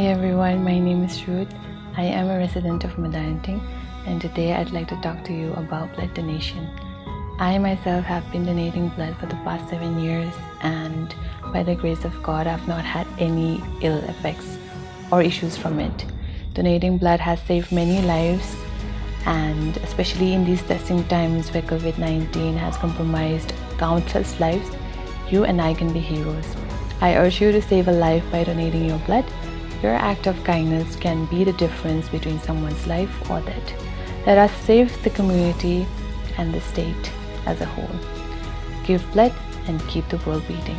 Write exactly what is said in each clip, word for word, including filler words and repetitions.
Hey everyone, my name is Ruth. I am a resident of Madanating, and today I'd like to talk to you about blood donation. I myself have been donating blood for the past seven years, and by the grace of God, I've not had any ill effects or issues from it. Donating blood has saved many lives, and especially in these testing times where COVID nineteen has compromised countless lives, you and I can be heroes. I urge you to save a life by donating your blood. Your act of kindness can be the difference between someone's life or death. Let us save the community and the state as a whole. Give blood and keep the world beating.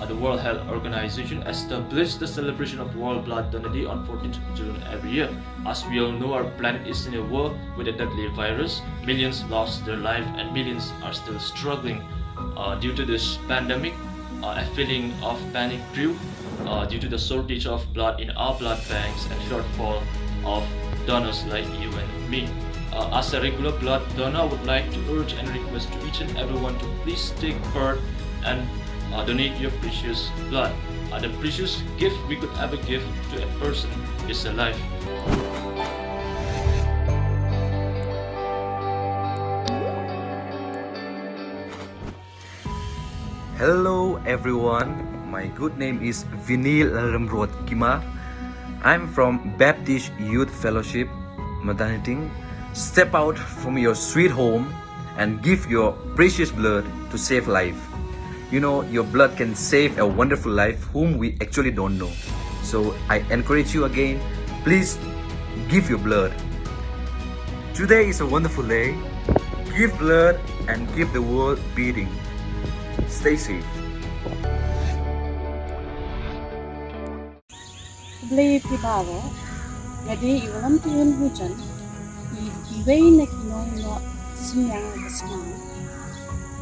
Uh, the World Health Organization established the celebration of World Blood Donor Day on fourteenth of June every year. As we all know, our planet is in a war with a deadly virus. Millions lost their life and millions are still struggling uh, due to this pandemic. Uh, a feeling of panic grew uh, due to the shortage of blood in our blood banks and shortfall of donors like you and me. Uh, as a regular blood donor, I would like to urge and request to each and everyone to please take part and uh, donate your precious blood. Uh, the precious gift we could ever give to a person is a life. Hello everyone, my good name is Vinny Lalremrod Kima. I'm from Baptist Youth Fellowship, Madanating. Step out from your sweet home and give your precious blood to save life. You know, your blood can save a wonderful life whom we actually don't know. So I encourage you again, please give your blood. Today is a wonderful day. Give blood and keep the world beating. Stay safe. Khublei phi baroh, nga dei i Volunteer Hujan, i iwei na ki nongnoh synñiang ka snam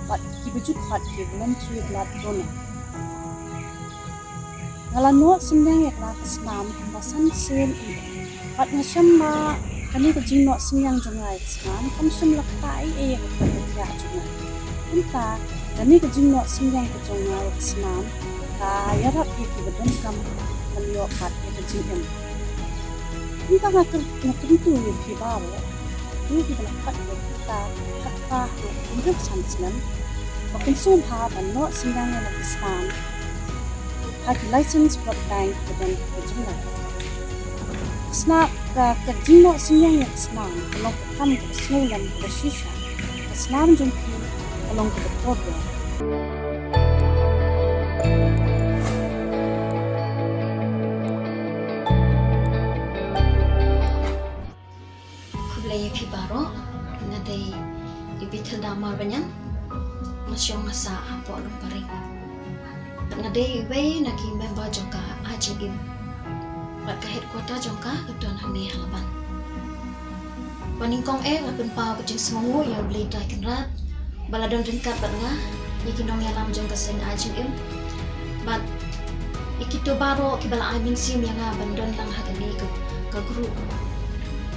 bad kiba ju khot ki Volunteer Blood Donor. Nga la noh synñiang ïa kane ka snam kumba san sien ïa bad nga shem ba kane ka jingnoh synñiang jong nga ïa ka snam kam shym la ktah ei ei ïa ka pyrthei jong nga. Kumta kane ka jingnoh synñiang ka jong nga ïa ka snam ka ïarap ïa kiba donkam ban ïoh pat ïa ka jingim. Kumta nga kyntu ïa phi baroh, phi kiba la pat ïa kita khatphra haduh hynriew san snem, ba kin sngewbha ban noh synñiang ïa ka snam ha ki licensed blood bank ba don ha ka jylla. Ka snam, ka jingnoh synñiang ïa ka snam ka long ka kam kaba sngewlem kaba shisha. Ka snam jong phi ka long kaba kordor. Khublei ïa phi baroh, nga dei i Bithilda Marbaniang, nga shong nga sah hapoh Lumparing. Bad nga dei iwei na ki member jong ka Ai Jingim. Bad ka headquarter jong ka ka don hangne ha Laban. Ba nyngkong eh nga pynpaw ka jingsngewnguh ïa U Blei Trai Kynrad ba la don ryngkat bad nga, ïa ki nongïalam jong ka seng Ai Jingim bad ïa kito baroh kiba la ai mynsiem ïa nga ban don lang ha kane ka, ka group,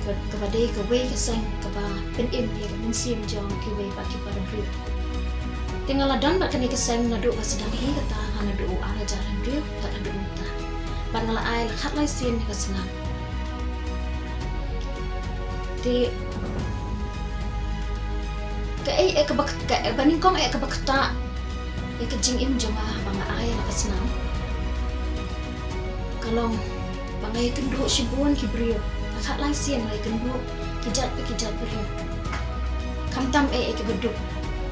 ka, kaba dei kawei ka seng kaba pynim ïa ka mynsiem jong kiwei pat ki para briew. Te nga la don bad kane ka seng naduh ba sdang hi kata, ha naduh u ar hajar hynriew tad haduh mynta. Bad nga la ai la khatlai sien ïa ka snam. Te kaei eh kaba, ka, ba nyngkong eh kaba ktah ïa ka jingim jong nga haba nga ai ïa la ka snam, ka long ba nga ïakynduh shibun ki briew. La khatlai sien nga ïakynduh ki jait pa ki jait briew. Khamtam eh ïa kiba duk,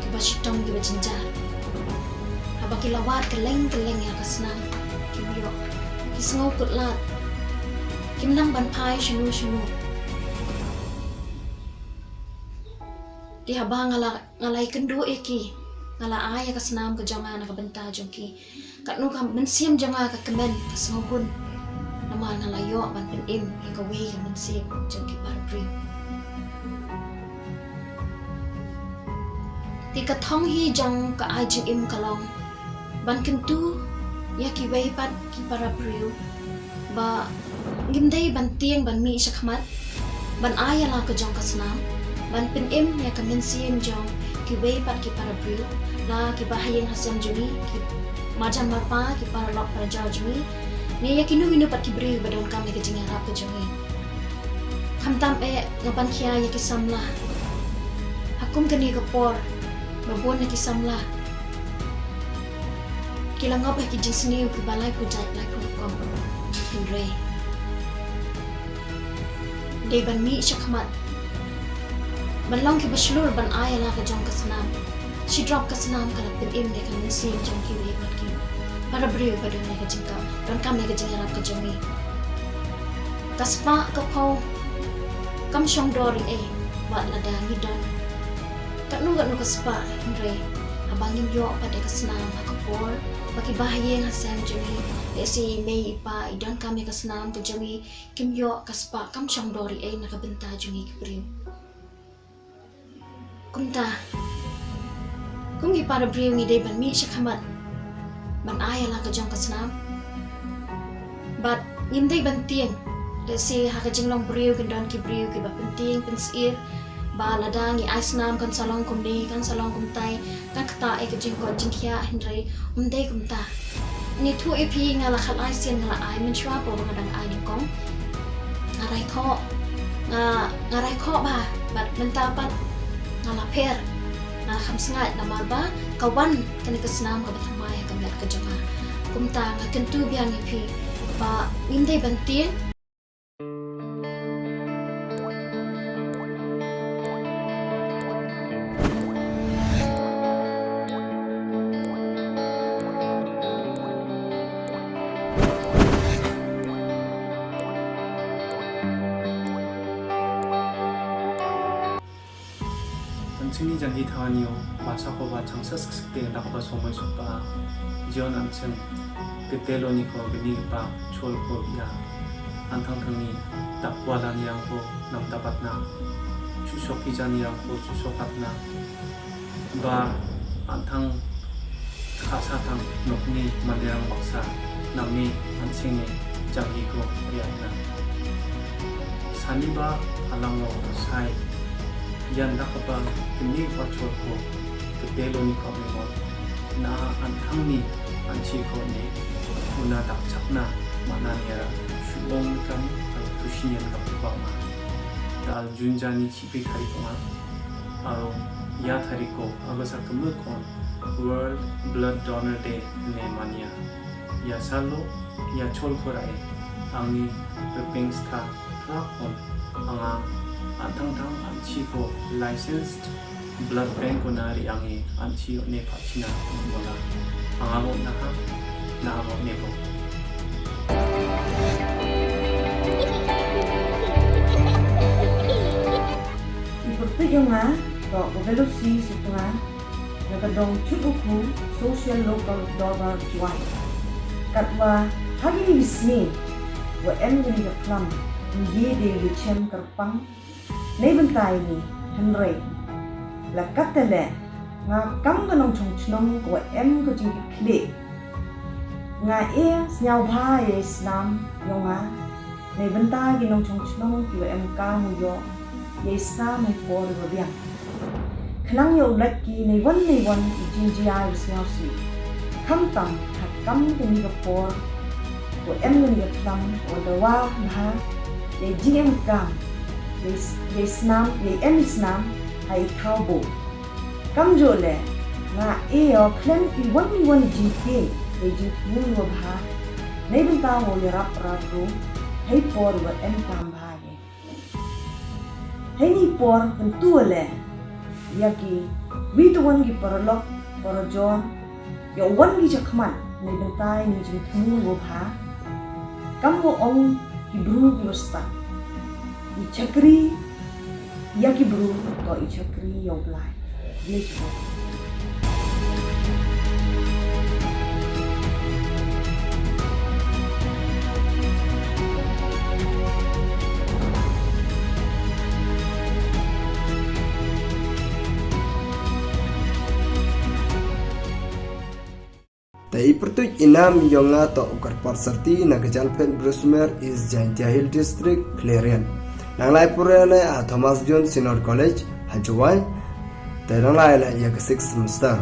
kiba shitom, kiba jynjar. Haba ki la wad kylleng kylleng ïa ka snam, kim ïoh, ki sngew kut lad, kim nang ban phai shano shano. Te haba nga la, nga la ïakynduh ïa ki, nga la ai ïa ka snam ka jong nga na ka bynta jong ki, katno ka mynsiem jong nga ka kmen, ka sngewhun. Namar nga la ïoh ban pynim ïa kawei ka mynsiem jong ki para briew. Te ka thong hi jong ka ai jingim ka long ban kyntu ïa kiwei pat ki para briew ba ngim dei ban tieng ban mih shakhmat ban ai ïa la ka jong ka snam, ban pynim ïa ka mynsiem jong kiwei pat ki para briew, la ki bahaïing hasem jong ngi, ki marjan marpa, ki paralok parajor jong ngi, ne ïa kino kino pat ki briew ba donkam ïa ka jingïarap ka jong ngi. Khamtam eh nga pynkhia ïa ki samla. Ha kum kane ka por ba bun na ki samla ki la ngop ha ki jingsniew kiba laiphew jait laiphew rukom. Hynrei dei ban mih shakhmat ban long kiba shlur ban ai ïa la ka jong ka snam. Shi drop ka snam ka la pynim da ka mynsiem jong kiwei pat ki para briew ba don ïa ka jingkam, donkam ïa ka jingïarap ka jong ngi. Ka spah ka phew kam shong dor ei ei, wat lada ngi don katno katno ka spah, hynrei haba ngim ïoh pat ïa ka snam ha ka por ba ki bahaïing hasem jong ngi, lehse i mei i pa i donkam ïa ka snam ka jong ngi, kim ïoh ka spah kam shong dor ei ei na ka bynta jong ngi ki briew. Kumta, kum ki para briew ngi dei ban mih shakhmat ban ai ïa la ka jong ka snam. Bad ngim dei ban tieng, lehse ha ka jinglong briew kin don ki briew kiba pyntieng pynsyier ba lada ngi ai snam kan sa long kumne, kan sa long kumtai, kan ktah ïa ka jingkoit jingkhiah, hynrei ym dei kumta. Ngi thuh ïa phi, nga la khatlai sien nga la ai mynshuwa por ba nga dang ai nyngkong. Nga rai khoh, nga, nga rai khoh bha, bad mynta pat nga la pher, nga la kham sngaid namar ba ka wan kane ka snam kaba thymmai ha ka met ka jong nga. Kumta nga kyntu biang ïa phi ba ngim dei ban tieng. Kan chini jan hi thawan yo, ba sa ko ba chang sa sik sik te dak ba somoi suk ba. Jion an cheng, kete lo ni ko gni ba chol ko bia. An thang thang ni, dak kwa lan yang ko nam dapat na. Chu sok ki jan yang ko chu sok at na. Ba an thang Kasa thang nokni manderang baksa name an senge janggi ko riat na. Sani ba alang lo sai yan dak ba kini ba chot ko kete lo ni ko ni mo. Na an thang ni an chi ko ni una dak chak na mana ni ara shuong ni kani al kusinian ka pa ma. Da al junjani chi pi kari ko ma. Aro ya thari ko August ka mut kon World Blood Donor Day ne mania. Ya salo, ya chol ko rai, angni repeng ska, tra kon, anga, antang tang, anchi ko, licensed blood bank ko na ri angi, anchi ne pa china, mona, anga mo na ha, na mo ne ko. I pyrtuit ïa nga, to, ko Velosi Sutnga, na ka dong Chut Ukhu, Social Local Dorbar Jowai. Katwa, ha kini ki sngi, wa em kini ka khlam, ngi dei ïa chem kyrpang, nei bynta ïa ni, hynrei. La katte leh, nga kam ka nongchong chnong, wa em ka jingkitkhlieh. Nga e sñiawbha ïa i snam, yong nga, Nei bynta ki nongchong chnong kiwa em kam u ïoh, ïa i snam ha i por iwa biang. Khnang ïa u lait ki nei wan nei wan i jingjia iwa sñiawsih. Khamtam ha kam kani ka por, wa em kani ka khlam, wa dawa bha, ïa i jingem kam, ïa i s-, ïa i snam, ïa i em i snam, ha i thaw bun. Kamjooh leh, nga e o khlem iwon iwon i jingtieng, ïa i jingthmu iwa bha, nei bynta wow ïarap rat ruh, ha i por iwa em kam bha ki. Heini i por kyntu leh, ïa kiwi kiwon ki paralok, parajor, ïa uwon ki chakhmat, nei bynta ïa ini i jingthmu iwa bha, kam wa ong ki bru kiwa stad. I chakri, ïa ki bru, to i chakri, ïa u Blai. Khublei shibun. I pyrtuit i nam yong nga toh u Kyrpad Sarti na ka Jalphet Brismer, East Jaintia Hill District, Khliehriat. Nang lai pule ha Thomas Jones Senior College ha Jowai. Te nang lai la ïa ka sixth semester.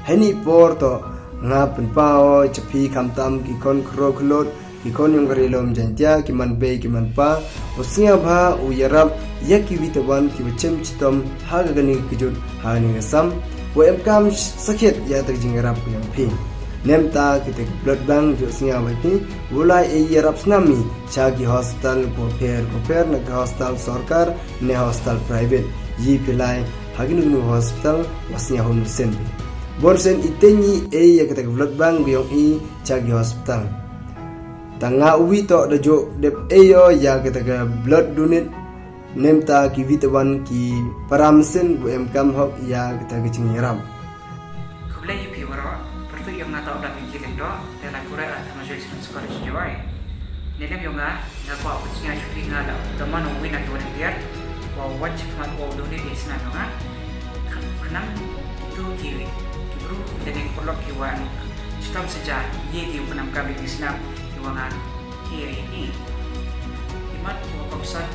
Hynne i por toh nga pynpaw ïa phi khamtam ki khon khro khlot, ki khon yong ka Ri Lum Jaintia, ki man bei ki man pa, u sngewbha u ïarap ïa ki wei tawon ki wa chim chitom ha kane ka kjut ha kane ka sem, wa em kam sakhiat ïa ka jingïarap yong phi. Namar kita ki blood bank ju sngewbha phi, u lai ïarap snam i sha ki hospital ko pher ko pher, na ki hospital sorkar ne hospital private. Ïa phi lai ha kino kino hospital wa sngewhun sen phi. Bun sien i teng i ïa kita ki blood bank yong i sha ki hospital. Tang nga uwi toh da ju dep ïoh ïa kita ki blood donate, namar ki wei tawon ki para mynsiem wa em kam hok ïa kita ki jingïarap. Khublei ïa phi waroh, pyrtuit yong nga toh Dam Ïing Ki Lyngdoh, te lai pule ha Thomas Jones Senior College Jowai. Nalem yong nga, nga kwah pynsngew ïa phi, nga la da man uwi na ki volunteer wa wan sha khmat wa u donate ïa i snam yong nga. Khnang kito ki, ki bru lane ki paralok ki wan chitom sha ïa ki, u pyndonkam ïa i snam ki wa nga ïa ïa ki. Ki mat ki wa kongsan,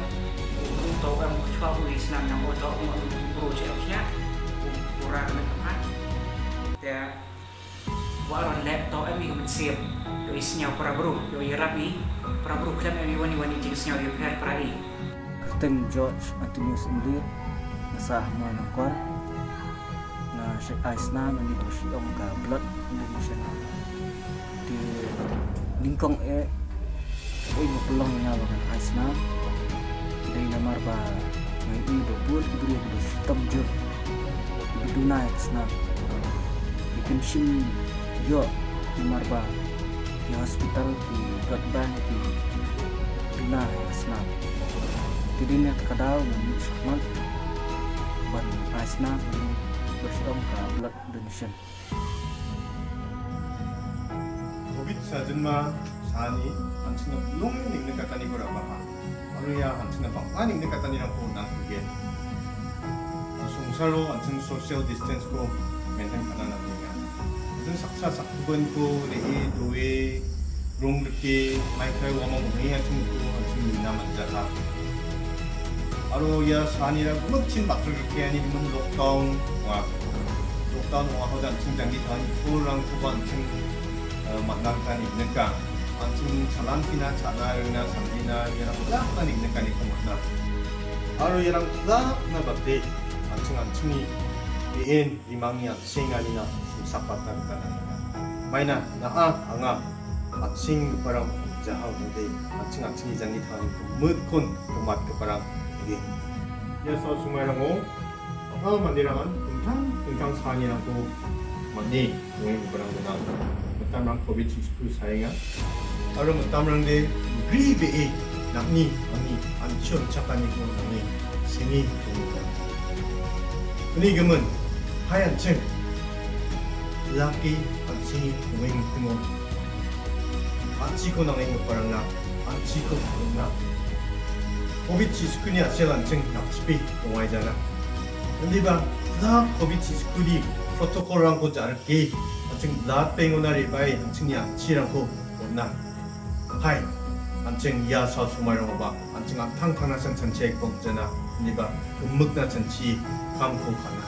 u bru toh em u chwa u i snam nang u toh em u bru che u khia, u pura na ka mat. Te wa ron leh toh em i ka mynsiem, ïoh i sngew para bru, ïoh i rap i para bru, khlem em i wan i wan i jingsngew ïoh pher para i. Kyrteng George Antonius Inlir, nga sah ha Mawlai Nongkwar. Nga shait ai snam, nga dei ba shi ong ka blood donation. Te nyngkong eh, oi, nga pynlong ïa nga ba ngan ai snam. Dei namar ba nga ïohi ba bun ki briew kiba shitom jur kiba duna ïa ka snam. Ki khlem shym ïoh namar ba ki hospital, ki blood bank ki duna ïa ka snam. Te dei na kata ka daw ngan ïoh shakhmat ban ai snam, ba shi ong ka blood donation. Covid sajan ma sani, an sngap long ning ne katani ko raba ha. Aru ya an sngap bang aning ne katani rang ko nang kugen. Sungsaro an sng social distance ko maintain kana na tinga. An sng saksa sakkuben ko re e doe rong reke mai kai wa ma mung ya chung ko an sng mina manja ka. Aro ya sani ra gumut chin bak reke ani gumut lockdown wa. Lockdown wa ho dan chung jang di thani ko rang ko ban chung, eh, matnang tani neka. An chung chalan tina chana rina sandina ya rang lak tani neka ni ko matnang. Aro ya rang lak na bate an chung an chung ni in. Imang ïa sing ani na sum sapat na ka na. Maina na a anga at sing parang jahau mudei at sing at sing jani thang mut kun kumat ke parang mudei. Ya sa sumai rango. Apa mandi rangan tentang tentang sani rango mandi. Ngoi barang benau. Mynta rang covid six ku sainga. Aro mynta rang de ri be e nak ni ani anchur chapa ni ko nak ni sini ko. Ni gemen hai ancheng. Laki ancheng ngoi timo. Anchi ko nang ing parang na anchi ko na. Covid six ku ni asel ancheng nak spi ngoi jana. Ni ba la covid six ku di protocol rang ko jar Ki, ancheng lad peng ona ri bai, ancheng ïa chi rang ko ona. Hai, ancheng ïa sa sumai rang ba, ancheng a thang thang na chan chan che kong jana, ni ba, kumuk na chan chi, kam ko kana.